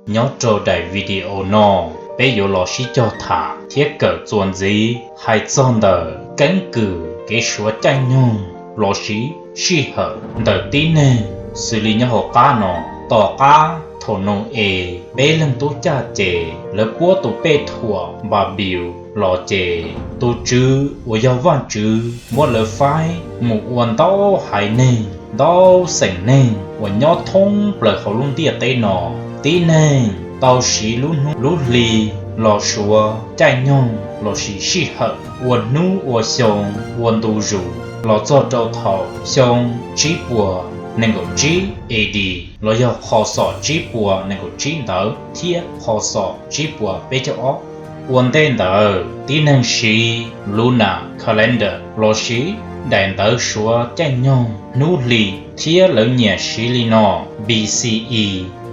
Nyob rau daim video no, peb yuav los sib cog tham thiab kawm txuas ntxiv hais txog ntawm keeb kwm kev suav caij nyoog lossis sij hawm ntawm tib neeg xws li nyob hauv qab no. Tom qab thaum Nau-es peb leeg tub caj ces lawv puab tus pej thuam Npanpius los ces tus Tswv uas yog Vajtswv muab lawv faib mus ua ntau haiv neeg, ntau xeem neeg uas nyob thoob plaws hauv lub ntiaj teb no. Tib neeg tau siv lub hnub lub hli los suav caij nyoog lossis sij hawm, ua hnub ua xyoo ua ntu zus los txog rau thaum xyoo tsib puas nees nkaum tsib A D, los yog qhov xom tsib puas nees nkaum tsib ntawd thiab qhov xom tsib puas peb caug ob. Ua ntej ntawd tib neeg siv lunar calendar lossis daim ntawv suav caij nyoog hnub hli, thiab lawv nyiam siv li no: B C E,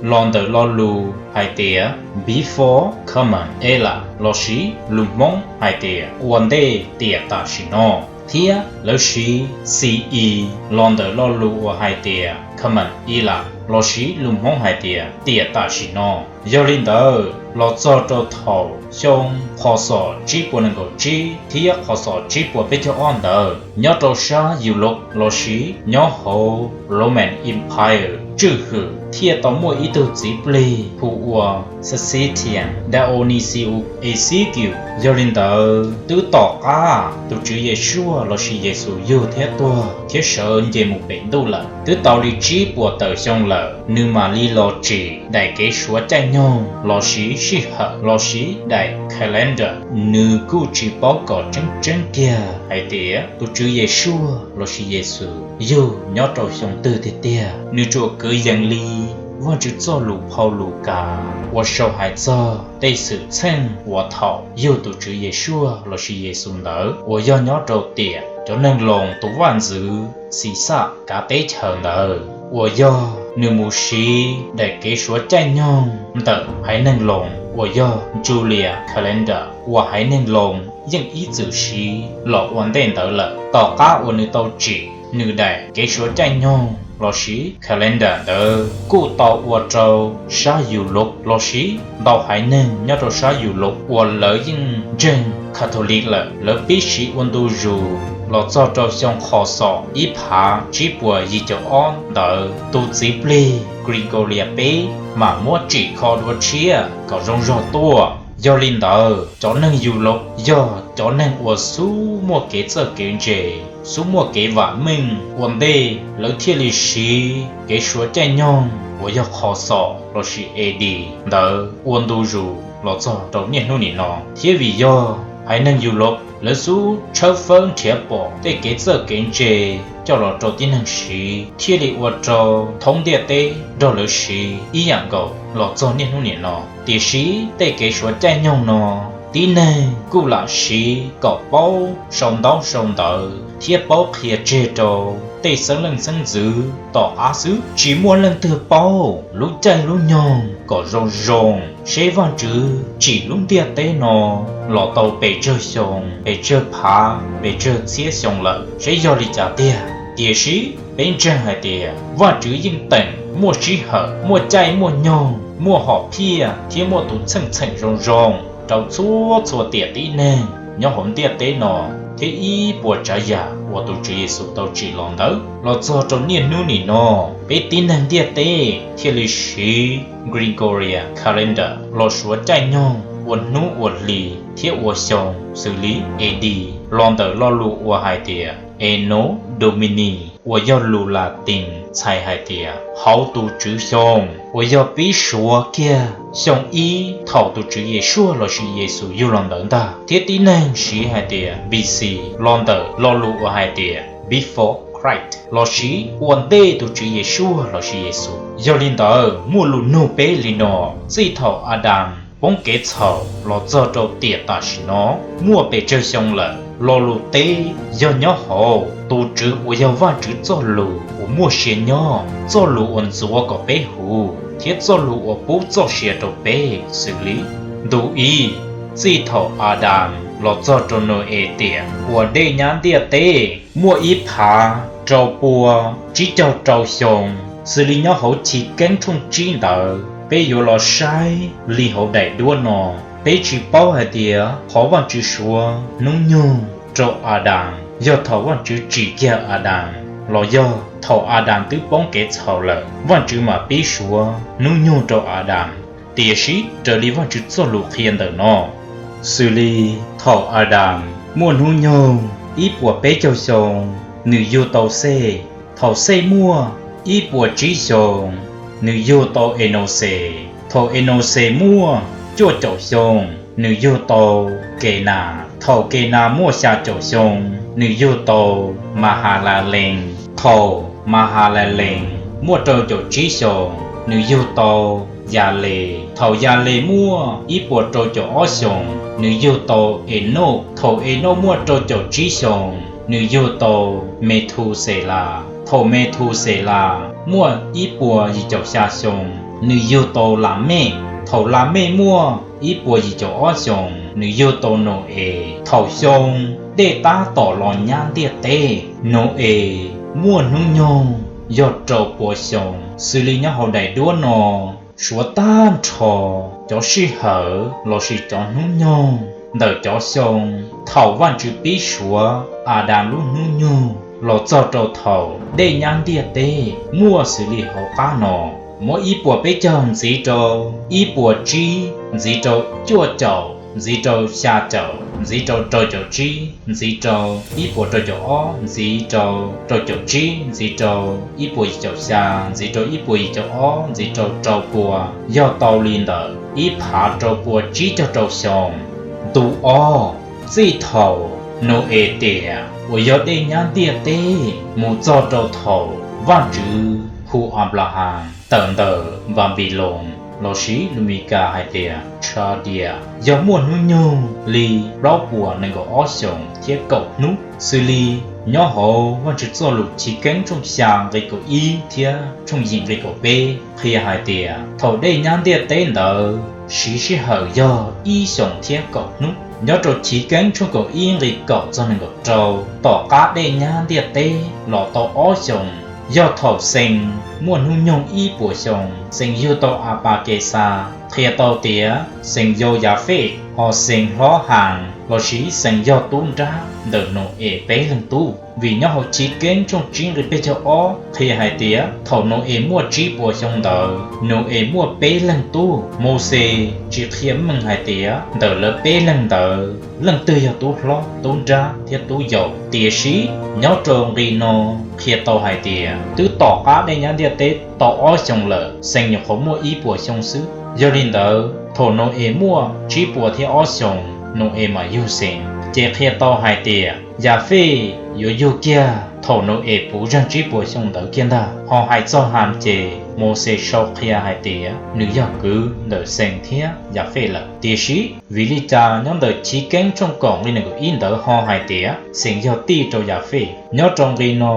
los ntawm lo lus hais tias before Common Era lossis lus Hmoob hais tias ua ntej tiam tam sim no, thiab lawv siv C E, los ntawm lo lus uas hais tias Common Era lossis lus Hmoob hais tias tiam tam sim no. Yog li ntawd los txog rau thaum xyoo qhov xom tsib puas nees nkaum tsib thiab qhov xom tsib puas peb caug ob ntawd, nyob rau sab Europe lossis nyob hauv Roman Empire tswj hwm, thiaj tau muaj ib tug txiv plig hu ua Cassian Dionysius Exiguus. Yog li ntawd twb tom qab tus Tswv Yeshua lossis Yexus yug thiab tuag thiab sawv nce mus pem ntuj lawm, twb tau li tsib puas tawm xyoo lawm, nws mam li los tsim daim kev suav caij nyoog lossis sij hawm lossis daim calendar. Nws kuj tsis paub kom tseeb tseeb kiag hais tias tus Tswv Yeshua lossis Yexus yug nyob rau xyoo twg tiag tiag. Nws tsuas kwv yees li Vajtswv txoj lus phau Lukas uas sau hais txog tej xwm txheej uas thaum yug tus Tswv Yeshua lossis Yexus ntawd, uas yog nyob rau tiam cov neeg Loos tus vaj ntxwv Xixaj kav teb chaws ntawd, uas yog nws mus siv daim kev suav caij nyoog ntawm haiv neeg Loos uas yog Julian calendar uas haiv neeg Loos yeej ib txwm siv los ua ntej ntawd lawm. Tom qab uas nws tau tsim nws daim kev suav caij nyoog lossis calendar ntawd, kuj tau ua rau sab Europe lossis ntau haiv neeg nyob rau sab Europe uas lawv yeej ntseeg Catholic lawm, lawv pib siv ua ntu zus los txog rau xyoo qhov xom ib phav tsib puas yim caum ob ntawd, tus txiv plig Gregoria peb mam muab tsim kho dua tshiab kom zoo zog tuaj. Yog li ntawd, cov neeg Europe yog cov neeg uas xub muaj kev txawj kev ntse, xub muaj kev vam meej ua ntej, lawv thiaj li siv kev suav caij nyoog uas yog qhov xom lossis A D ntawd ua ntu zus los txog rau niaj hnub nim no. Thiab vim yog haiv neeg Europe lawv xub tshawb fawb nrhiav pom tej kev txawj kev ntse coj los rau tib neeg siv, thiaj li ua rau thoob ntiaj teb nrog lawv siv ib yam nkaus los txog niaj hnub nim no. Tiam sis tej kev suav caij nyoog no, tib neeg kuj lam siv kom paub sau ntaub sau ntawv thiab paub qhia tseg rau tej xeeb leej xeeb ntxwv tom qab xwb. Tsis muaj leej twg paub lub caij lub nyoog kom zoo zoo seb Vajtswv tsim lub ntiaj teb no los tau pes tsawg xyoo, pes tsawg phav, pes tsawg txhiab xyoo lawm, seb yog li cas tiag. Tiam sis peb ntseeg hais tias Vajtswv yeej teem muaj sij hawm, muaj caij muaj nyoog, muaj hom phiaj thiab muaj tus txheej txheem zoo zoo rau txhua txhua tiam tib neeg nyob hauv ntiaj teb no, thiab ib puas tsav yam uas tus Tswv Yexus tau tsim los ntawd los txog rau niaj hnub nim no. Peb tib neeg ntiaj teb thiaj li siv Gregoria calendar los suav caij nyoog ua hnub ua hli thiab ua xyoo xws li A D, los ntawm lo lus uas hais tias Anno Domini uas yog lus Latin txhais hais tias hauv tus Tswv xyoo, uas yog pib suav kiag xyoo ib thaum tus Tswv Yeshua lossis Yexus yug los ntawd ntag. Thiab tib neeg siv hais tias B C los ntawm lo lus uas hais tias before Christ lossis ua ntej tus Tswv Yeshua lossis Yexus. Yog li ntawd muaj lus nug peb li no: txij thaum Adas poob kev txhaum los txog rau tiam tam sim no muaj pes tsawg xyoo lawm? Lo lus teb yog nyob hauv tus Tswv uas yog Vajtswv txoj lus uas muaj sia nyob, txoj lus uas ntxuav kom peb huv thiab txoj lus uas pub txoj sia rau peb, xws li ntu ib, txij thaum Adas los txog rau Nau-es tiam uas dej nyab ntiaj teb muaj ib phav rau pua tsib caug rau xyoo, xws li nyob hauv Chiv Keeb tshooj tsib ntawd. Peb yuav los saib li hauv daim duab no, peb tsis paub hais tias qhov Vajtswv suav hnub nyoog rau Adas yog thaum Vajtswv tsim kiag Adas los yog thaum Adas twb poob kev txhaum lawm Vajtswv mam pib suav hnub nyoog rau Adas. Tiam sis raws li Vajtswv txoj lus qhia ntawm no, xws li thaum Adas muaj hnub nyoog ib puas peb caug xyoo, nws yug tau Xej. Thaum Xej muaj ib puas tsib xyoos, nws yug tau Enauxes. Thaum Enauxes muaj cuaj caum xyoo, nws yug tau Kenas. Thaum Kenas muaj xya caum xyoo, nws yug tau Mahalalees. Thaum Mahalalees muaj rau caum tsib xyoos, nws yug tau Yales. Thaum Yales muaj ib puas rau caum ob xyoos, nws yug tau Enauj. Thaum Enauj muaj rau caum tsib xyoos, nws yug tau Methuxelas. Thaum Methuxelas muaj ib puas yim caum xya xyoo, nws yug tau Lamej. Thaum Lamej muaj ib puas yim caum ob xyoos, nws yug tau Nau-es. Thaum xyoo dej tab tom los nyab ntiaj teb, Nau-es muaj hnub nyoog yog rau pua xyoo. Xws li nyob hauv daim duab no, suav tag nrho cov sij hawm lossis cov hnub nyoog ntawm cov xyoo thaum Vajtswv pib suav Adas lub hnub nyoog los txog rau thaum dej nyab ntiaj teb muaj xws li hauv qab no: muab ib puas peb caug ntxiv rau ib puas tsib, ntxiv rau cuaj caum, ntxiv rau xya caum, ntxiv rau rau caum tsib, ntxiv rau ib puas rau caum ob, ntxiv rau rau caum tsib, ntxiv rau ib puas yim caum xya, ntxiv rau ib puas yim caum ob, ntxiv rau rau pua, yog tau li ntawm ib phav rau pua tsib caug rau xyoo. Ntu ob, txij thaum Nau-es tiam uas yog dej nyab ntiaj teb mus txog rau thaum Vajtswv hu Anplahas tawm ntawm Npanpiloos lossis lus Mis Kas hais tias Tshadia, yog muaj hnub nyoog li plaub puas nees nkaum ob xyoos thiab kaum hnub. Xws li nyob hauv Vajtswv txoj lus Chiv Keeb tshooj xya nqe kaum ib thiab tshooj yim nqe kaum peb qhia hais tias thaum dej nyab ntiaj teb ntawd siv sij hawm yog ib xyoos thiab kaum hnub. Nyob rau Chiv Keeb tshooj kaum ib nqe kaum txog nees nkaum rau, tom qab dej nyab ntiaj teb los tau ob xyoos, yog thaum Xees muaj hnub nyoog ib puas xyoo, Xees yug tau Anpakesas, qhia tau tias Xees yau Yafej, ho Xees hlob Has lossis Xees yog tub nrab ntawm Nau-es peb leeg tub. Vim nyob hauv Chiv Keeb tshooj tsib nqe peb caug ob qhia hais tias thaum Nau-es muaj tsib puas xyoo ntawd, Nau-es muaj peb leeg tub. Mauxes tsis qhia meej hais tias ntawm lawv peb leeg ntawd leej twg yog tub hlob, tub nrab thiab tub yau. Tiam sis nyob rau nqe no qhia tau hais tias twb tom qab dej nyab ntiaj teb tau ob xyoos lawm, Xees nyuam qhuav muaj ib puas xyoo xwb. Yog li ntawd thaum Nau-es muaj tsib puas thiab ob xyoos, Nau-es mam yug Xees, ces qhia tau hais tias Yafej yuav yug kiag thaum Nau-es puv zeeg tsib puas xyoo ntawd kiag ntag. Ho hais txog Has ces Mauxes sau qhia hais tias nws yog kwv ntawm Xees thiab Yafej lawm. Tiam sis vim li cas nyob ntawm Chiv Keeb tshooj kaum nqe nees nkaum ib ntawd ho hais tias Xees yog tij rau Yafej? Nyob rau nqe no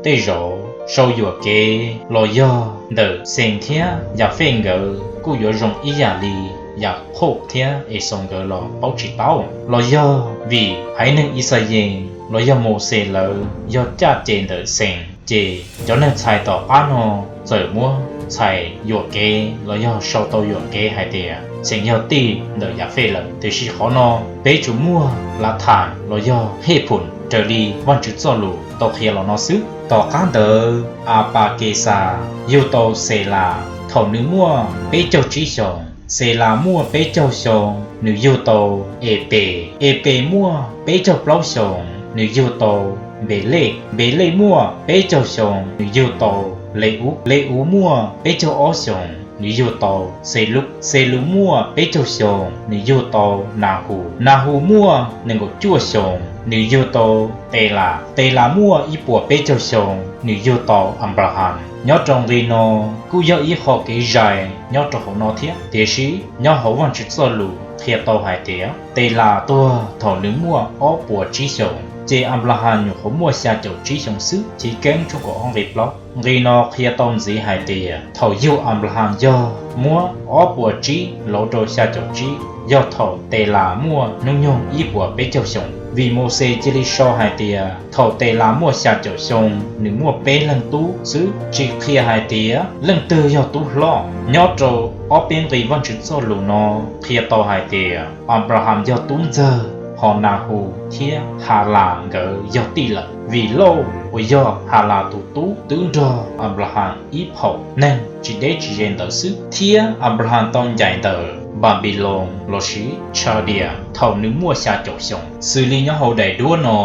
tej zaum sau yuam kev los yog ntawm Xees thiab Yafej nkawd kuj yuav zoo ib yam li Yaukhauj thiab Exaus nkawd los paub tsis tau, los yog vim haiv neeg Ixayees los yog Mauxes lawv yog caj ces ntawm Xees, ces cov neeg txhais tom qab no txawm muab txhais yuam kev los yog sau tau yuam kev hais tias Xees yog tij ntawm Yafej lawm. Tiam sis qhov no peb tsuas muaj lav tham los yog hej phum raws li Vajtswv txoj lus tau qhia los no xwb. Tom qab ntawd Anpakesas yug tau Xelas thaum nws muaj peb caug tsib xyoos. Xelas muaj peb caug xyoo, nws yug tau Epes. Epes muaj peb caug plaub xyoos, nws yug tau Npelej. Npelej muaj peb caug xyoo, nws yug tau Le-us. Le-us muaj peb caug ob xyoos, nws yug tau Xelus. Xelus muaj peb caug xyoo, nws yug tau Nahus. Nahus muaj nees nkaum cuaj xyoos, nws yug tau Telas. Telas muaj ib puas peb caug xyoo, nws yug tau Anplahas. Nyob rau nqe no kuj yog ib qho kev zais nyob rau hauv no thiab, tiam sis nyob hauv Vajtswv txoj lus qhia tau hais tias Telas tuag thaum nws muaj ob puas tsib xyoos, ces Anplahas nyuam qhuav muaj xya caum tsib xyoo xwb. Chiv Keeb tshooj kaum ob nqe plaub, nqe no qhia tau ntxiv hais tias thaum yug Anplahas yog muab ob puas tsib lauv rau xya caum tsib, yog thaum Telas muaj hnub nyoog ib puas peb caug xyoo. Vim Mauxes cia li sau hais tias thaum Telas muaj xya caum xyoo nws muaj peb leeg tub xwb, tsis qhia hais tias leej twg yog tub hlob. Nyob rau ob peb nqe Vajtswv txoj lus no qhia tau hais tias Anplahas yog tub ntxawg, hos Nahus thiab Halas nkawd yog tij lawm, vim Lauj uas yog Halas tus tub twb nrog Anplahas ib phaum neeg tsis deb tsis ze ntawd xwb, thiab Anplahas tau ncaim ntawm Npanpiloos lossis Tshadia thaum nws muaj xya caum xyoo. Xws li nyob hauv daim duab no,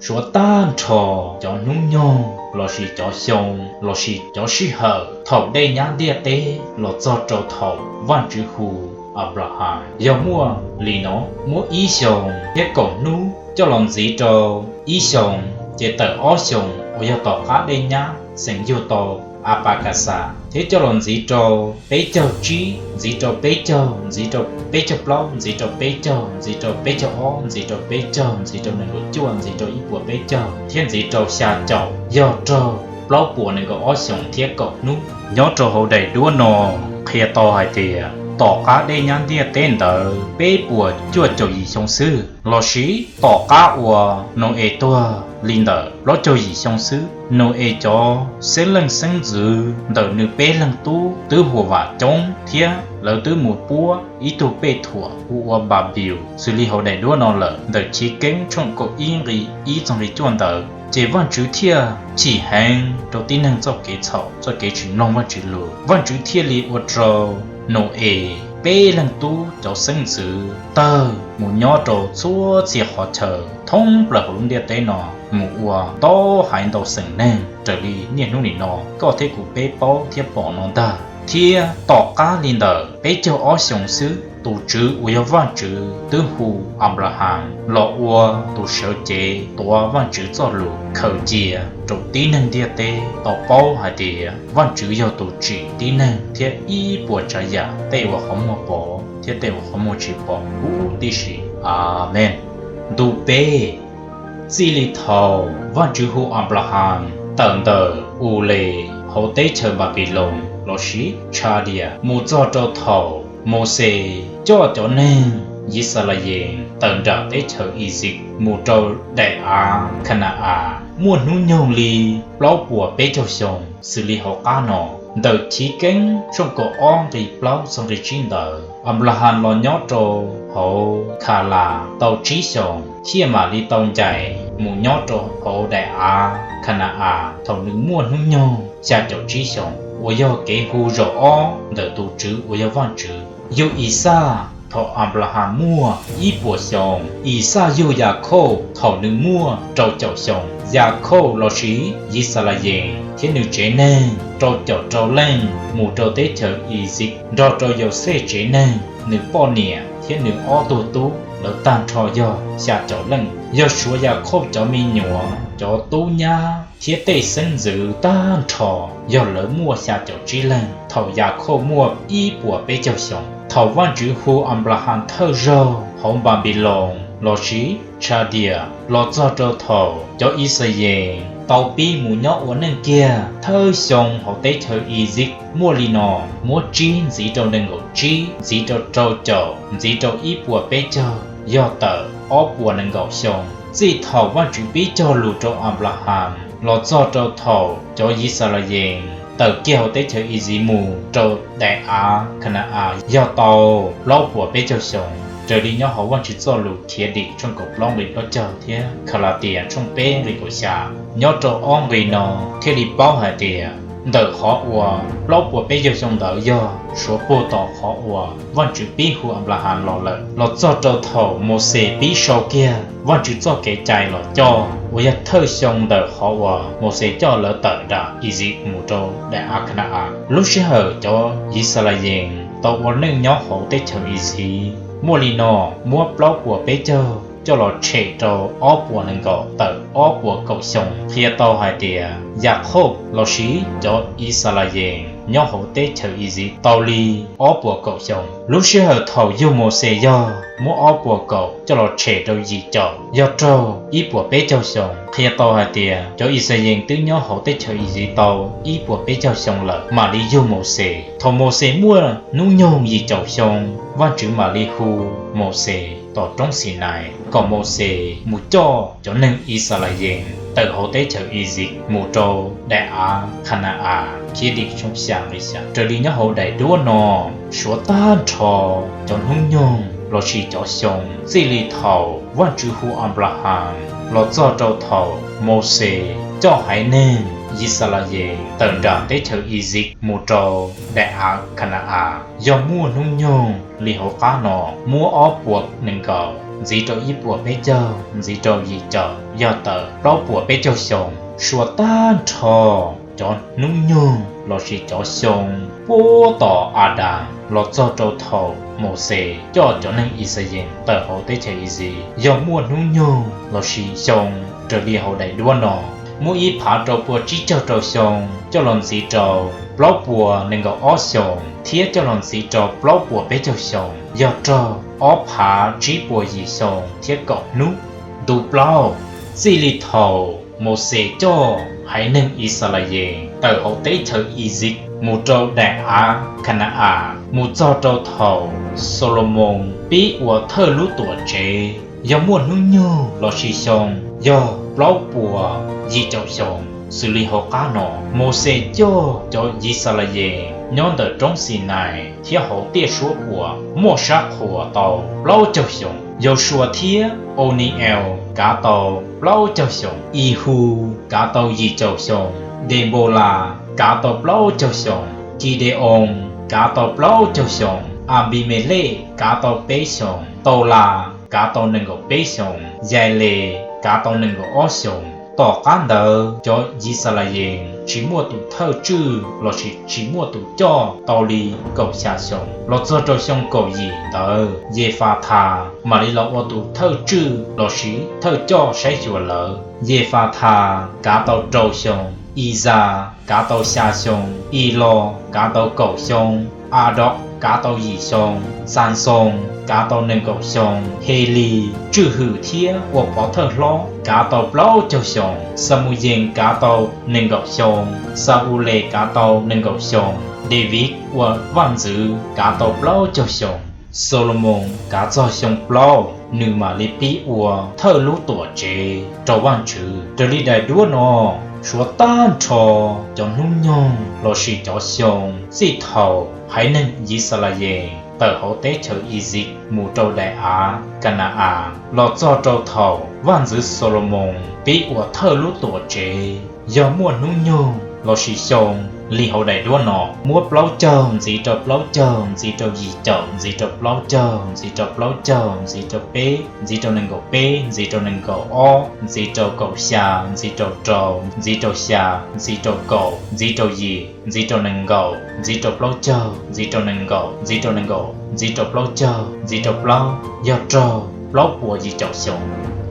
suav tag nrho cov hnub nyoog lossis cov xyoo lossis cov sij hawm thaum dej nyab ntiaj teb los txog rau thaum Vajtswv hu Anplahas yog muaj li no: muab ib xyoos thiab kaum hnub coj los ntxiv rau ib xyoos, ces tawm ob xyoos uas yog tom qab dej nyab xeem yug tau Apakaxas, thiab coj los ntxiv rau peb caug tsib, ntxiv rau peb caug, ntxiv rau peb caug plaub, ntxiv rau peb caug, ntxiv rau peb caug ob, ntxiv rau peb caug, ntxiv rau nees nkaum cuaj, ntxiv rau ib puas peb caug, thiab ntxiv rau xya caum, yog raug plaub puas nees nkaum ob xyoos thiab kaum hnub. Nyob rau hauv daim duab no qhia tau hais tias tom qab dej nyab ntiaj teb ntawd peb puas cuaj caum yim xyoo xwb, lossis tom qab uas Nau-es tuag li ntawm plaub caug yim xyoo xwb. Nau-es cov xeeb leej xeeb ntxwv ntawm nws peb leeg tub twb huam vam coob thiab lawv twb mus puab ib tug pej thuam hu ua Npanpius xws li hauv daim duab no lawm. Ntawm Chiv Keeb tshooj kaum ib nqe ib txog nqe cuaj ntawd, ces Vajtswv thiaj chim heev rau tib neeg txoj kev txhaum, txoj kev tsis mloog Vajtswv lus. Vajtswv thiaj li ua rau Nau-es peb leeg tub cov xeeb ntxwv tawg mus nyob rau txhua txhia qhov chaw thoob plaws hauv lub ntiaj teb no, mus ua ntau haiv ntau xeem neeg raws li niaj hnub nim no koj thiab kuv peb paub thiab pom no ntag. Thiab tom qab li ntawm peb caug ob xyoos xwb, tus Tswv uas yog Vajtswv twb hu Anplahas los ua tus sawv cev tuav Vajtswv txoj lus khaws cia rau tib neeg ntiaj teb tau paub hais tias Vajtswv yog tus tsim tib neeg thiab ib puas tsav yam, tej uas qhov muag pom thiab tej uas qhov muag tsis pom huv tib si. Amees. Ntu peb, txij li thaum Vajtswv hu Anplahas tawm ntawm Ule hauv teb chaws Npanpiloos lossis Tshadia mus txog rau thaum Mauxes coj cov neeg Yixalayees tawm nram teb chaws Iziv mus rau daim av Khana-as muaj hnub nyoog li plaub puas peb caug xyoo xws li hauv qab no. Ntawm Chiv Keeb tshooj kaum ob nqe plaub txog nqe tsib ntawd, Anplahas los nyob rau hauv Khalas tau tsib xyoos thiaj mam li tau ncaim mus nyob rau hauv daim av Khana-as thaum nws muaj hnub nyoog xya caum tsib xyoos, uas yog kev hu zaum ob ntawm tus Tswv uas yog Vajtswv yug Ixaj thaum Anplahas muaj ib puas xyoo. Ixaj yug Yakhauj thaum nws muaj rau caum xyoo. Yakhauj lossis Yixalayees thiab nws tsev neeg rau caum rau leej mus rau teb chaws Iziv nrog rau Yauxej tsev neeg, nws poj niam thiab nws ob tug tub, lawv tag nrho yog xya caum leej. Yog suav Yakhauj cov me nyuam, cov tub nyab thiab tej xeeb ntxwv tag nrho, yog lawv muaj xya caum tsib leeg thaum Yakhauj muaj ib puas peb caug xyoo. Thaum Vajtswv hu Anplahas thawj zaug hauv Npanpiloos lossis Tshadia los txog rau thaum cov Ixayees tau pib mus nyob ua neej kiag thawj xyoo hauv teb chaws Iziv muaj li no: muab tsib ntxiv rau nees nkaum tsib, ntxiv rau rau caum, ntxiv rau ib puas peb caug, yog tawm ob puas nees nkaum xyoo. Txij thaum Vajtswv pib cog lus rau Anplahas los txog rau thaum cov Yixalayees tawm kiag hauv teb chaws Iziv mus rau daim av Khana-as yog tau plaub puas peb caug xyoo, raws li nyob hauv Vajtswv txoj lus Khiav Dim tshooj kaum plaub nqe plaub caug thiab Kalatias tshooj peb nqe kaum xya. Nyob rau ob nqe no thiaj li paub hais tias ntawm qhov uas plaub puas peb caug xyoo ntawd yog suav puag tom qhov uas Vajtswv pib hu Anplahas los lawm, los txog rau thaum Mauxes pib sau kiag Vajtswv txoj kev cai los coj, uas yog thawj xyoo ntawm qhov uas Mauxes coj lawv tawm nram Iziv mus rau daim av Khana-as. Lub sij hawm cov Yixalayees tau ua neej nyob hauv teb chaws Iziv muaj li no: muab plaub puas peb caug coj los tshem rau ob puas nees nkaum tawm ob puas kaum xyoo, qhia tau hais tias Yakhauj lossis cov Yixalayees nyob hauv teb chaws Iziv tau li ob puas kaum xyoo. Lub sij hawm thaum yug Mauxes yog muab ob puas kaum coj los tshem rau yim caum, yog raug ib puas peb caug xyoo, qhia tau hais tias cov Yixalayees twb nyob hauv teb chaws Iziv tau ib puas peb caug xyoo lawm mam li yug Mauxes. Thaum Mauxes muaj hnub nyoog yim caum xyoo, Vajtswv mam li hu Mauxes tom roob Xinais kom Mauxes mus coj cov neeg Yixalayees tawm hauv teb chaws Iziv mus rau daim av Khana-as. Khiavdim xya nqi xya. Raws li nyob hauv daim duab no, suav tag nrho cov hnub nyoog lossis cov xyoo txij li thaum Vajtswv hu Anplahas los txog rau thaum Mauxes coj haiv neeg Yixalayees tawm nram teb chaws Iziv mus rau daim av Khana-as yog muaj hnub nyoog li hauv qab no: muab ob puas nees nkaum, ntxiv rau ib puas peb caug, ntxiv rau yim caum, yog tawm plaub puas peb caug xyoo. Suav tag nrho cov hnub nyoog lossis cov xyoo puag tom Adas los txog rau thaum Mauxes coj cov neeg Yixalayees tawm hauv teb chaws Iziv yog muaj hnub nyoog lossis xyoo raws li hauv daim duab no. Muab ib phav rau pua tsib caug rau xyoo coj los ntxiv rau plaub puas nees nkaum ob xyoos thiab coj los ntxiv rau plaub puas peb caug xyoo yog raug ob phav tsib puas yim xyoo thiab kaum hnub. Ntu plaub, txij li thaum Mauxes coj haiv neeg Yixalayees tawm hauv teb chaws Iziv mus rau daim av Khana-as mus txog rau thaum Xalumoos pib ua thawj lub tuam tsev yog muaj hnub nyoog lossis xyoo yog plaub puas yim caum xyoo. Xws li hauv qab no, Mauxes coj cov Yixalayees nyob ntawm roob Xinais thiab hauv tiaj suab uas muaj sab qhua tau plaub caug xyoo. Yausuas thiab Auni-ees kav tau plaub caug xyoo. Ihus kav tau yim caum xyoo. Denpolas kav tau plaub caug xyoo. Kide-oos kav tau plaub caug xyoo. Anpimelej kav tau peb xyoos. Taulas kav tau nees nkaum peb xyoos. Yailes kav tau nees nkaum ob xyoos. Tom qab ntawd cov Yixalayees tsis muaj tus thawj tswj lossis tsis muaj tus coj tau li kaum xya xyoo. Los txog rau xyoo kaum yim ntawd, Yefathas mam li los ua tus thawj tswj lossis thawj coj saib xyuas lawv. Yefathas kav tau rau xyoo. Ixas kav tau xya xyoo. Ilos kav tau kaum xyoo. Adoc kav tau yim xyoo. Xanxoos kav tau nees nkaum xyoo. Helis tswj hwm thiab ua pov thawj hlob kav tau plaub caug xyoo. Xamuyees kav tau nees nkaum xyoo. Xa-ules kav tau nees nkaum xyoo. Daviv ua vaj ntxwv kav tau plaub caug xyoo. Xalumoos kav txog xyoo plaub, nws mam li pib ua thawj lub tuam tsev rau Vajtswv. Raws li daim duab no, suav tag nrho cov hnub nyoog lossis cov xyoo txij thaum haiv neeg Yixalayees tawm hauv teb chaws Iziv mus rau daim av Kana-as los txog rau thaum Vaj ntxwv Xalumoos pib ua thawj lub tuam tsev yog muaj hnub nyoog lossis xyoo li hauv daim duab no: muab plaub caug ntxiv rau plaub caug ntxiv rau yim caum ntxiv rau plaub caug ntxiv rau plaub caug ntxiv rau peb ntxiv rau nees nkaum peb ntxiv rau nees nkaum ob ntxiv rau kaum xya ntxiv rau rau ntxiv rau xya ntxiv rau kaum ntxiv rau yim ntxiv rau nees nkaum ntxiv rau plaub caug ntxiv rau nees nkaum ntxiv rau nees nkaum ntxiv rau plaub caug ntxiv rau plaub, yog raug plaub puas yim caum xyoo.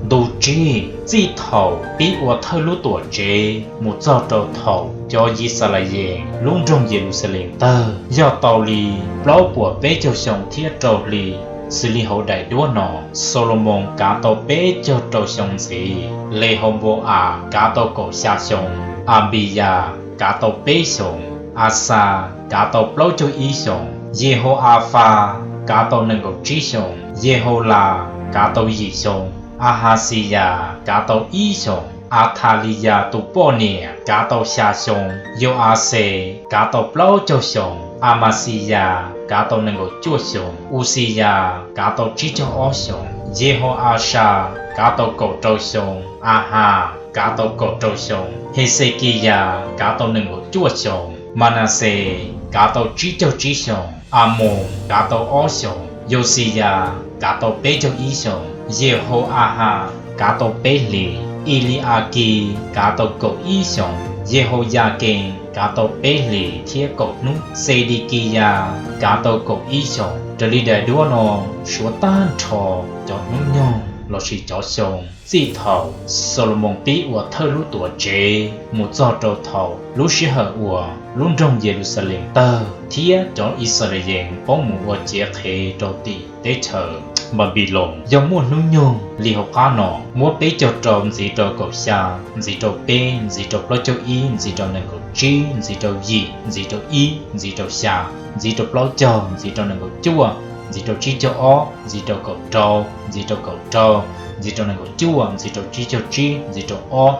Ntu tsib, txij thaum pib ua thawj lub tuam tsev mus txog rau thaum cov Yixalayees lub nroog Yeluxalees tawg yog tau li plaub puas peb caug xyoo thiab rau hli, xws li hauv daim duab no: Xalumoos kav tau peb caug rau xyoo ntxiv. Lehaunpau-as kav tau kaum xya xyoo. Anpiyas kav tau peb xyoos. Axas kav tau plaub caug ib xyoos. Yehau-afas kav tau nees nkaum tsib xyoos. Yehaulas kav tau yim xyoo. Ahaxiyas kav tau ib xyoos. Athaliyas tus poj niam kav tau xya xyoo. Yau-axes kav tau plaub caug xyoo. Amaxiyas kav tau nees nkaum cuaj xyoos. Uxiyas kav tau tsib caug ob xyoos. Yehau-axas kav tau kaum rau xyoo. Ahas kav tau kaum rau xyoo. Hexekiyas kav tau nees nkaum cuaj xyoos. Manaxes kav tau tsib caug tsib xyoos. Amoos kav tau ob xyoos. Yauxiyas kav tau peb caug ib xyoos. Yehau-ahas kav tau peb hlis. Ili-akis kav tau kaum ib xyoos. Yehauyakees kav tau peb hlis thiab kaum hnub. Xedikiyas kav tau kaum ib xyoos. Raws li daim duab no, suav tag nrho cov hnub nyoog lossis cov xyoo txij thaum Xalumoos pib ua thawj lub tuam tsev mus txog rau thaum lub sij hawm uas lub nroog Yeluxalees tawg thiab cov Yixalayees poob mus ua ciav qhev rau tim teb chaws Npanpiloos yog muaj hnub nyoog li hauv qab no: muab peb caug rau ntxiv rau kaum xya ntxiv rau peb ntxiv rau plaub caug ib ntxiv rau nees nkaum tsib ntxiv rau yim ntxiv rau ib ntxiv rau xya ntxiv rau plaub caug ntxiv rau nees nkaum cuaj ntxiv rau tsib caug ob, ntxiv rau kaum rau, ntxiv rau kaum rau, ntxiv rau nees nkaum cuaj, ntxiv rau tsib caug tsib, ntxiv rau ob,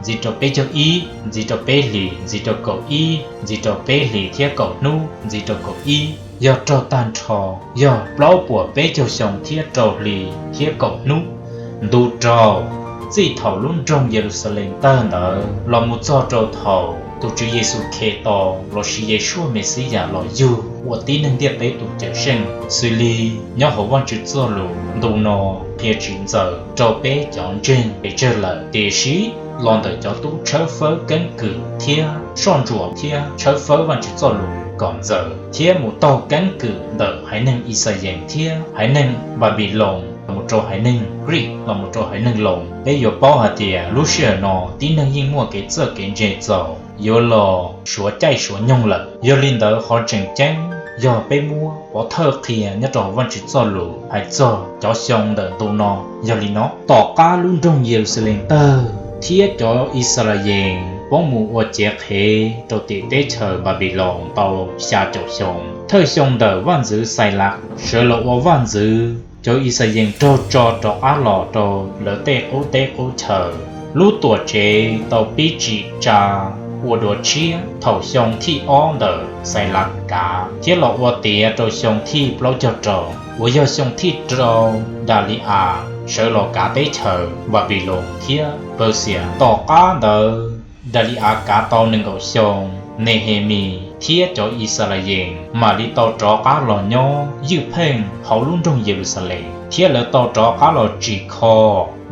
ntxiv rau peb caug ib, ntxiv rau peb hlis, ntxiv rau kaum ib, ntxiv rau peb hlis thiab kaum hnub, ntxiv rau kaum ib, yog raug tag nrho, yog plaub puas peb caug xyoo thiab rau hli thiab kaum hnub. Ntu rau, txij thaum lub nroog Yeluxalees tawg ntawd los mus txog rau thaum tus Tswv Yexus Khetos lossis Yeshua Mexiyas los yug ua tib neeg ntiaj teb tus Cawm Seej, xws li nyob hauv Vajtswv txoj lus ntu no qhia tsis ntxaws rau peb cov ntseeg pes tsawg lawm, tiam sis los ntawm cov tub tshawb fawb keeb kwm thiab soj ntsuam thiab tshawb fawb Vajtswv txoj lus kom ntxaws thiab mus taug keeb kwm ntawm haiv neeg Ixayees thiab haiv neeg Npanpiloos los mus rau haiv neeg Grees los mus rau haiv neeg Loos. Peb yuav paub hais tias lub sij hawm no tib neeg yeej muaj kev txawj kev ntse txaus yuav los suav caij suav nyoog lawm. Yog li ntawd qhov tseem ceeb yog peb muab pov thawj qhia nyob rau Vajtswv txoj lus hais txog cov xyoo ntawm ntu no yog li no: Tom qab lub nroog Yeluxalees tawg thiab cov Ixayees poob mus ua cev qhev rau tim teb chaws Npanpiloos tau xya caum xyoo, thawj xyoo ntawm vaj ntxwv Xailas sawv los ua vaj ntxwv, cov Ixayees raug tso rov qab los rau lawv tej qub teb qub chaw. Lub tuam tsev tau pib tsim tsa ua dua tshiab thaum xyoo thib ob ntawm Xailas kav thiab los ua tiav rau xyoo thib plaub caug rau, uas yog xyoo thib rau Dali-as sawv los kav teb chaws Npanpiloos thiab Pawxias. Tom qab ntawd Dali-as kav tau nees nkaum xyoo, Nehemis thiab cov Ixayees mam li tau rov qab los nyob ywj pheej hauv lub nroog Yeluxalees, thiab lawv tau rov qab los tsim kho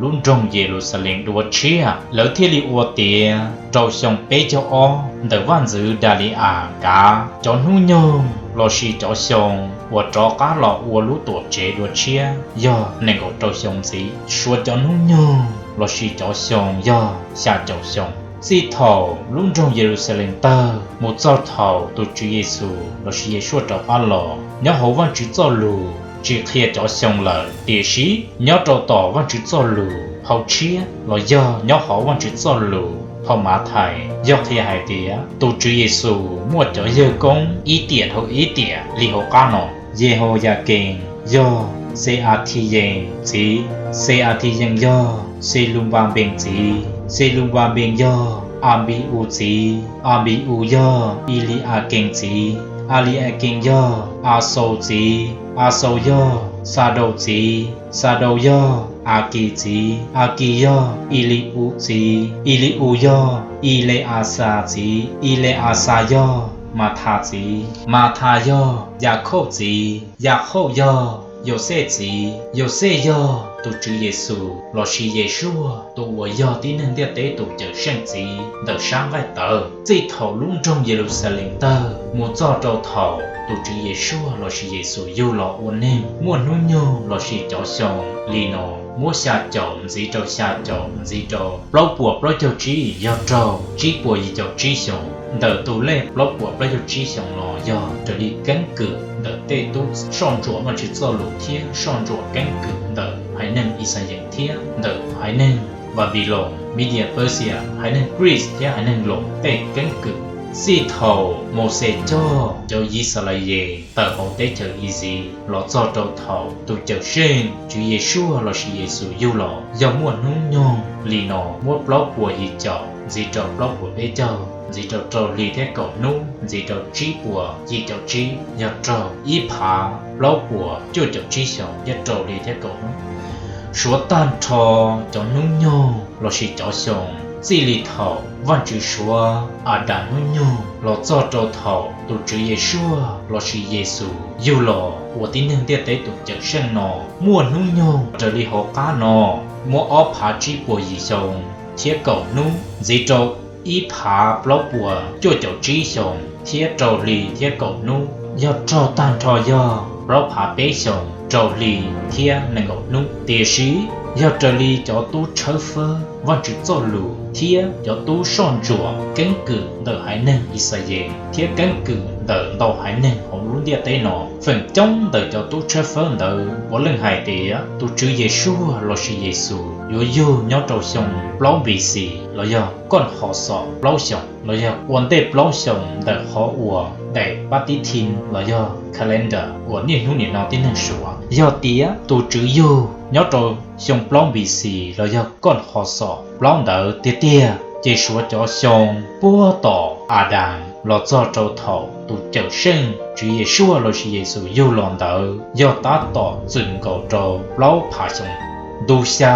lub nroog Yeluxalees dua tshiab. Lawv thiaj li ua tiav rau xyoo peb caug ob ntawm vaj ntxwv Dali-as kav. Cov hnub nyoog lossis cov xyoo uas rov qab los ua lub tuam tsev dua tshiab yog nees nkaum rau xyoo ntxiv, suav cov hnub nyoog lossis cov xyoo yog xya caum xyoo. Txij thaum lub nroog Yeluxalees tawg mus txog thaum tus Tswv Yexus lossis Yeshua rov qab los, nyob hauv Vajtswv txoj lus tsis qhia cov xyoo lawm, tiam sis nyob rau tom Vajtswv txoj lus phau tshiab los yog nyob hauv Vajtswv txoj lus phau Mathais yog qhia hais tias tus Tswv Yexus muaj cov yawg koob ib tiam dhau ib tiam li hauv qab no: Yehayakees yog Xeathiyees txiv, Xeathiyees yog Xelunpabees txiv, Xelunpabees yog Anpi-us txiv, Anpi-us yog Ili-akees txiv, Ili-akees yog Axaus txiv, Axaus yog Xadaus txiv, Xadaus yog Akis txiv, Akis yog Ili-us txiv, Ili-us yog Ile-axas txiv, Ile-axas yog Mathas txiv, Mathas yog Yakhauj txiv, Yakhauj yog Yauxej txiv, Yauxej yog tus Tswv Yexus lossis Yeshua tus uas yog tib neeg ntiaj teb tus Cawmseej txiv ntawm sab nqaij tawv. Txij thaum lub nroog Yeluxalees tawg mus txog rau thaum tus Tswv Yeshua lossis Yexus yug los ua neeg muaj hnub nyoog lossis cov xyoo li no muab xya caum ntxiv rau xya caum ntxiv rau plaub puas plaub caug tsib yog raug tsib puas yim caum tsib xyoo. Ntawm tus lej plaub puas plaub caug tsib xyoo no yog raws li keeb kwm ntawm tej tub soj ntsuam Vajtswv txoj lus thiab soj ntsuam keeb kwm ntawm haiv neeg Ixayees thiab ntawm haiv neeg Npanpiloos, Midias, Pawxias, haiv neeg Grees thiab haiv neeg Loos tej keeb kwm. Txij thaum Mauxes coj cov Yixalayees tawm hauv teb chaws Iziv los txog rau thaum tus Cawmseej Tswv Yeshua lossis Yexus yug los yog muaj hnub nyoog li no muab plaub puas yim caum ntxiv rau plaub puas peb caug ntxiv rau rau hli thiab kaum hnub ntxiv rau tsib puas yim caum tsib yog raug ib phav plaub puas cuaj caum tsib xyoo thiab rau hli thiab kaum hnub. Suav tag nrho cov hnub nyoog lossis cov xyoo txij li thaum Vajtswv suav Adas hnub nyoog los txog rau thaum tus Tswv Yeshua lossis Yexus yug los ua tib neeg ntiaj teb tus Cawmseej no muaj hnub nyoog raws li hauv qab no muab ob phav tsib puas yim xyoo thiab kaum hnub ntxiv rau ib phav plaub puas cuaj caum tsib xyoo thiab rau hli thiab kaum hnub, yog raug tag nrho yog plaub phav peb xyoo rau hli thiab nees nkaum hnub. Tiam sis yog raws li cov tub tshawb fawb Vajtswv txoj lus thiab cov tub soj ntsuam keeb kwm ntawm haiv neeg Yixalayees thiab keeb kwm ntawm ntau haiv neeg hauv lub ntiaj teb no. Feem coob ntawm cov tub tshawb fawb ntawd puav leej hais tias tus Tswv Yesuas lossis Yexus yuav yug nyob rau xyoo plaub B C los yog koj ho xom plaub xyoos los yog ua ntej plaub xyoos ntawm qhov uas daim pab tib thi los yog calendar uas niaj hnub nim no tib neeg suav. Yog tias tus Tswv yug nyob rau xyoo plaub B C los yog koj ho xom plaub ntawd tiag tiag, ces suav cov xyoo puag tom Adas los txog rau thaum tus Cawmseej Tswv Yesuas lossis Yexus yug los ntawd yog tab tom txwm nkaus rau plaub phav xyoo. Ntu xya,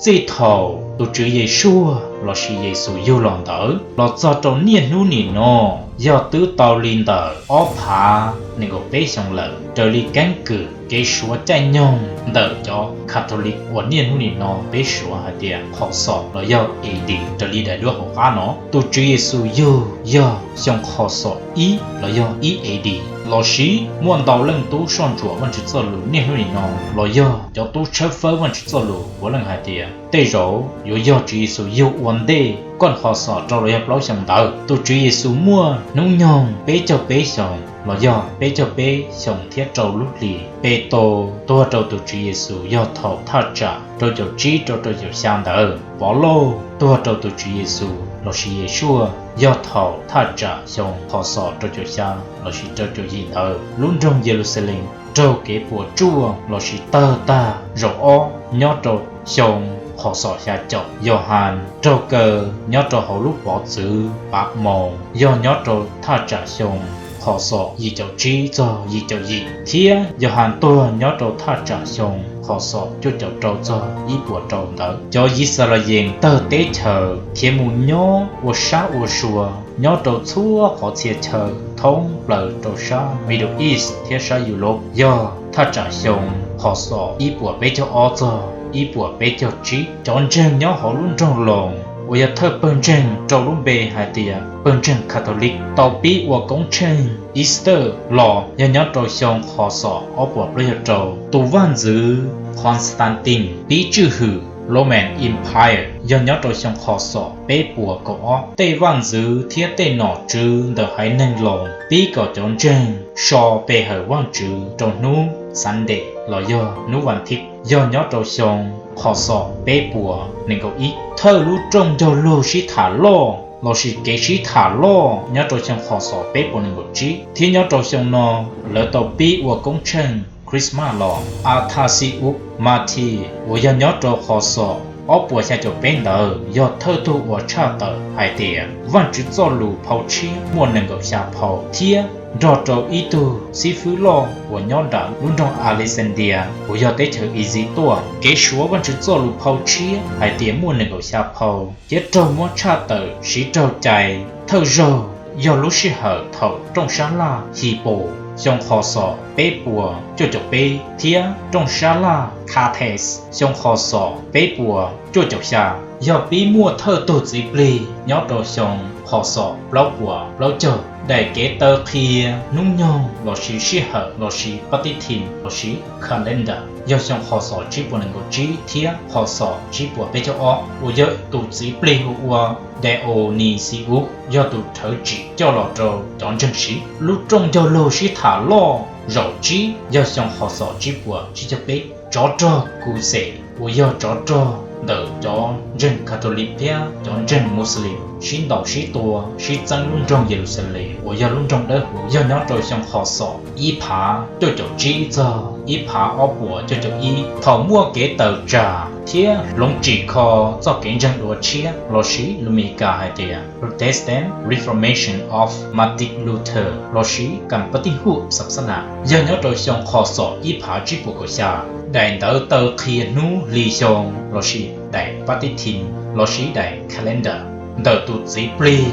txij thaum tus Tswv Yesuas lossis Yexus yug los ntawd los txog rau niaj hnub nim no yog twb tau li ntawm ob phav nees nkaum peb xyoo lawm. Raws li keeb kwm kev suav caij nyoog ntawm cov Catholic uas niaj hnub nim no peb suav hais tias qhov xom los yog A D, raws li daim duab hauv qab no, tus Tswv Yexus yug yog xyoo qhov xom ib los yog ib A D, los sis muaj ntau leej tub soj ntsuam Vajtswv txoj lus niaj hnub nim no los yog cov tub tshawb fawb Vajtswv txoj lus puav leej hais tias tej zaum yuav yog Tswv Yexus yug ua ntej koj ho xom rau los yog plaub xyoo ntawd. Tus Tswv Yexus muaj hnub nyoog peb caug peb xyoos los yog peb caug peb xyoos thiab rau lub hlis. Petus tuag rau tus Tswv Yexus yog thaum thaj tsam rau caum tsib rau rau caum xya ntawd. Pov Lauj tuag rau tus Tswv Yexus lossis Yesuas yog thaum thaj tsam xyoo qhov xom rau caum xya lossis rau caum yim ntawd. Lub nroog Yeluxalees raug kev puas tsuaj lossis tawg tag zaum ob nyob rau xyoo qhov xom xya caum. Yauhas raug kaw nyob rau hauv lub pov txwv Pamaus yog nyob rau thaj tsam xyoo qhov xom yim caum tsib txog yim caum yim, thiab Yauhas tuag nyob rau thaj tsam xyoo qhov xom cuaj caum rau txog ib puas rau ntawd. Cov Yixalayees tawg teb chaws khiav mus nyob ua sab ua sua nyob rau txhua qhov txhia chaw thoob plaws rau sab Middle East thiab sab Europe yog thaj tsam xyoo qhov xom ib puas peb caug ob txog ib puas peb caug tsib. Cov ntseeg nyob hauv lub nroog Loos uas yog thawj pawg ntseeg rau lub npe hais tias pawg ntseeg Catholic tau pib ua koob tsheej Easter los yog nyob rau xyoo qhov xom ob puas plaub caug rau. Tus vaj ntxwv Constantine pib tswj hwm Roman Empire yog nyob rau xyoo qhov xom peb puas kaum ob. Tej vaj ntxwv thiab tej nom tswv ntawm haiv neeg Loos pib kom cov ntseeg so pe hawm Vajtswv rau hnub Sunday los yog hnub vas thiv yog nyob rau xyoo qhov xom peb puas nees nkaum ib. Thawj lub rooj ncauj lug sib tham loj lossis kev sib tham loj nyob rau xyoo qhov xom peb puas nees nkaum tsib, thiab nyob rau xyoo no lawv tau pib ua koob tsheej Christmas los. Artaxius Mati uas yog nyob rau qhov xom ob puas xya caum peb ntawd yog thawj tug uas tshaj tawm hais tias Vajtswv txoj lus phau tshiab muaj nees nkaum xya phau, thiab nrog rau ib tug xib fwb loj uas nyob nram lub nroog Alexandria uas yog teb chaws Iziv tuaj. Kev suav Vajtswv txoj lus phau tshiab hais tias muaj nees nkaum xya phau thiab raug muab tshaj tawm siv raug cai thawj zaug yog lub sij hawm thaum rooj sab laj Hipos xyoo qhov xom peb puas cuaj caum peb thiab rooj sab laj Carthage xyoo qhov xom peb puas cuaj caum xya. Yog pib muaj thawj tug txiv plig nyob rau xyoo qhov xom plaub puas plaub caug. Daim kev taw qhia hnub nyoog lossis sij hawm lossis pab tib thim lossis calendar yog xyoo qhov xom tsib puas nees nkaum tsib thiab qhov xom tsib puas peb caug ob uas yog tus txiv plig hu ua Dionysius yog tus rhawv tsim coj los rau cov ntseeg siv. Lub rooj ncauj lug sib tham loj zaum tsib yog xyoo qhov xom tsib puas tsib caug peb. Tsov rog Kus Xes uas yog tsov rog ntawm cov ntseeg Catholic thiab cov ntseeg Muslim sib ntaus sib tua sib txeeb lub nroog Yeluxalees uas yog lub nroog dawb huv yog nyob rau xyoo qhov xom ib phav cuaj caum tsib txog ib phav ob puas cuaj caum ib, thaum muaj kev tawm tsam thiab hloov tsim kho txoj kev ntseeg dua tshiab lossis lus Mis Kas hais tias Protestant Reformation of Martin Luther lossis Kam Pab Tij Huj Xab Xab Nas yog nyob rau xyoo qhov xom ib phav tsib puas kaum xya. Daim ntawv taw qhia hnub hli xyoo lossis daim pab tib thim lossis daim calendar ntawm tus txiv plig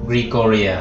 Gregoria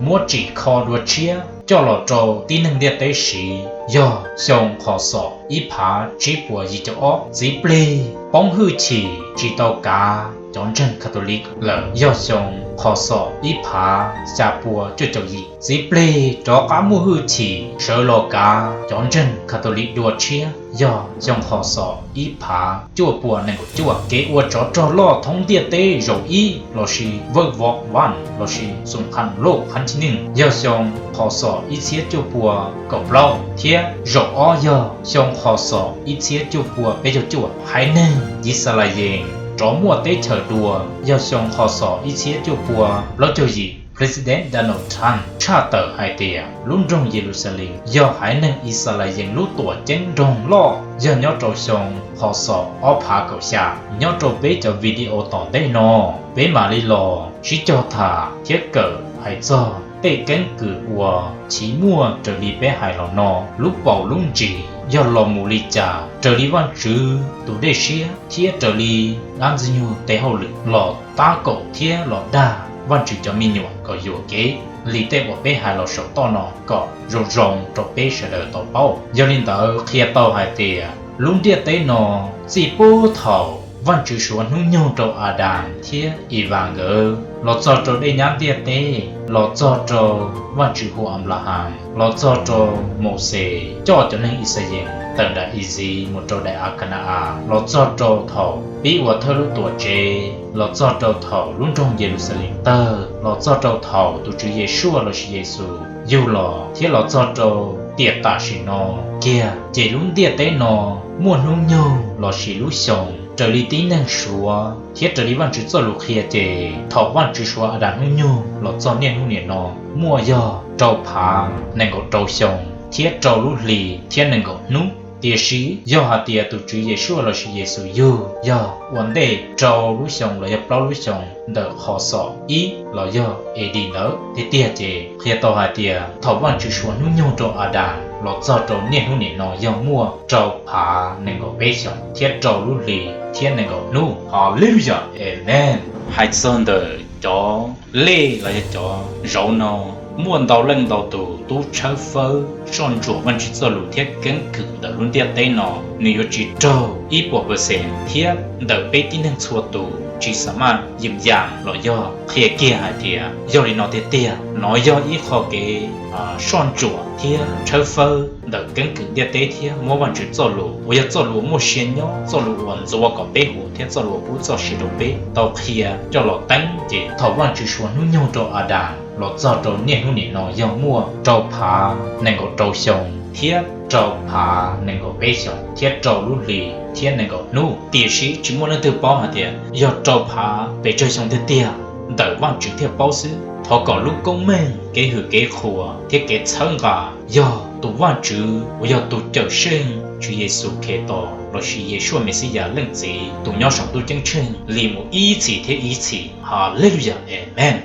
muab tsim kho dua tshiab coj los rau tib neeg ntiaj teb siv yog xyoo qhov xom ib phav tsib puas yim caum ob. Txiv plig poob hwj chim tsis tau kav cov ntseeg Catholic lawm yog xyoo Qhov Xom ib phav xya pua cuaj caum yim. Txiv plig rov qab muaj hwj chim sawv los kav cov ntseeg Catholic dua tshiab yog xyoo Qhov Xom ib phav cuaj pua nees nkaum cuaj. Kev ua tsov rog loj thoob ntiaj teb zaum ib lossis World War One lossis Xoo Kham Loj Qhab Thib Neeg yog xyoo Qhov Xom ib txhiab cuaj pua kaum plaub thiab zaum ob yog xyoo Qhov Xom ib txhiab cuaj pua peb caug cuaj. Haiv neeg Yixalayees rov muaj teb chaws dua yog xyoo Qhov Xom ib txhiab cuaj pua plaub caug yim. President Donald Trump tshaj tawm hais tias lub nroog Yeluxalees yog haiv neeg Yixalayees lub tuam ceeb nroog loj yog nyob rau xyoo Qhov Xom ob phav kaum xya. Nyob rau peb cov video tom ntej no, peb mam li los sib cog tham thiab kawm hais txog tej keeb kwm uas chiv muaj raws li peb hais los no. Lub paus lub ntsis yog los mus li cas raws li Vajtswv tus dej siab thiab raws li dab Ntxwg Nyoog tes hauj lwm los tab kaum thiab los dag Vajtswv cov me nyuam kom yuam kev li tej uas peb hais los saum toj no kom zoo zoo rau peb sawv daws tau paub. Yog li ntawd qhia tau hais tias lub ntiaj teb no txij puag thaum Vajtswv suav hnub nyoog rau Adas thiab Ivas nkawd, los txog rau dej nyab ntiaj teb, los txog rau Vajtswv hu Anplahas, los txog rau Mauxes coj cov neeg Yixalayees tawm nram Iziv mus rau daim av Kana-as, los txog rau thaum pib ua thawj lub tuam tsev, los txog rau thaum lub nroog Yeluxalees tawg, los txog rau thaum tus Tswv Yeshua lossis Yexus yug los, thiab los txog rau tiam tam sim no kiag, ces lub ntiaj teb no muaj hnub nyoog lossis lub xyoo raws li tib neeg suav thiab raws li Vajtswv txoj lus qhia ces thaum Vajtswv suav Adas hnub nyoog los txog niaj hnub nim no muaj yog rau phav nees nkaum rau xyoo thiab rau lub hli thiab nees nkaum hnub. Tiam sis yog hais tias tus Tswv Yeshua lossis Yexus yug yog ua ntej rau lub xyoo los yog plaub lub xyoo ntawm Qhov Xom ib los yog A D ntawd tiag tiag ces qhia tau hais tias thaum Vajtswv suav hnub nyoog rau Adas los txog rau niaj hnub nim no yog muaj rau phav nees nkaum peb xyoos thiab rau lub hli thiab nees nkaum hnub. Hallelujah, amen. Hais txog ntawm cov lej los yog cov zauv no, muaj ntau leej ntau tus tub tshawb fawb soj ntsuam Vajtswv txoj lus thiab keeb kwm ntawm lub ntiaj teb no, nws yuav tsis raug ib puas percent thiab ntawm peb tib neeg txhua tus tsis xav maj yws yam los yog qhia kiag hais tias yog li no tiag tiag. Nov yog ib qho kev soj ntsuam thiab tshawb fawb ntawm keeb kwm ntiaj teb thiab muab Vajtswv txoj lus uas yog txoj lus uas muaj sia nyob, txoj lus uas ntxuav kom peb huv thiab txoj lus uas pub txoj sia rau peb tau qhia coj los teeb. Ces thaum Vajtswv suav hnub nyoog rau Adas los txog rau niaj hnub nim no yog muaj rau phav nees nkaum rau xyoo thiab rau phav nees nkaum peb xyoos thiab rau lub hli thiab nees nkaum hnub. Tiam sis tsis muaj leej twg paub hais tias yog rau phav pes tsawg xyoo tiag tiag ntawm Vajtswv thiaj paub xwb. Thov kom lub koob meej, kev hwm kev qhuas thiab kev txhawb nqa yog tus Vajtswv uas yog tus Cawmseej Tswv Yexus Khetos lossis Yeshua Mexiyas Leej Txiv tus nyob saum ntuj ceeb tsheej li mus ib txhis thiab ib txhis. Hallelujah, amen.